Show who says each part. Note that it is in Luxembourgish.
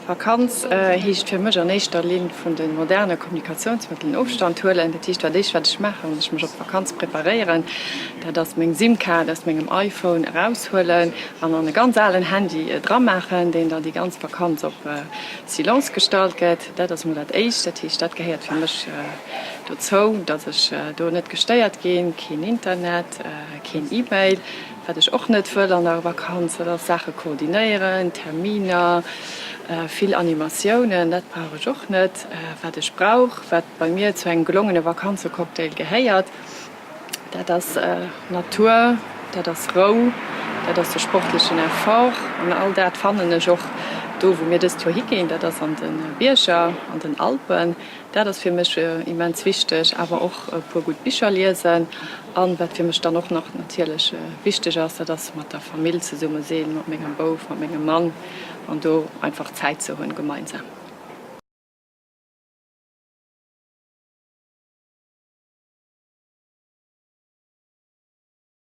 Speaker 1: Vakanz heescht fir mech an éischter Linn vun de moderne Kommunikatiounsmëttelen Ofstand huelen. Dat heescht, dat éischt wat ech maachen, wann ech mech op d'Vakanz preparéieren, dat ass meng SIM-Kaart aus mengem iPhone eraushuelen an an e ganz alen Handy dramaachen, deen dann déi ganz Vakanz op Silence gestallt gëtt. Dat ass mol dat éischt. Dat heescht, dat gehéiert fir mech dozou, datt ech do net gestéiert ginn, keen Internet, keen E-Mail. Wat ech och net wëll an der Vakanz, dat ass Saache koordinéieren, Terminer, vill Animatiounen, dat brauch ech och net. Wat ech brauch, wat bei mir zu engem gelongene Vakanzecocktail gehéiert, dat ass Natur, dat ass Rou, dat ass de sportlechen Effort. An all dat fannen ech och do, wou mir dëst Joer higinn, dat ass an de Bierger, an den Alpen. Dat ass fir mech immens wichteg, awer och e puer gutt Bicher liesen. An wat fir mech dann och nach natierlech wichteg ass, dat ass mat der Famill zesumme sinn, mat mengem Bouf, mat mengem Mann an do einfach Zäit ze hunn gemeinsam.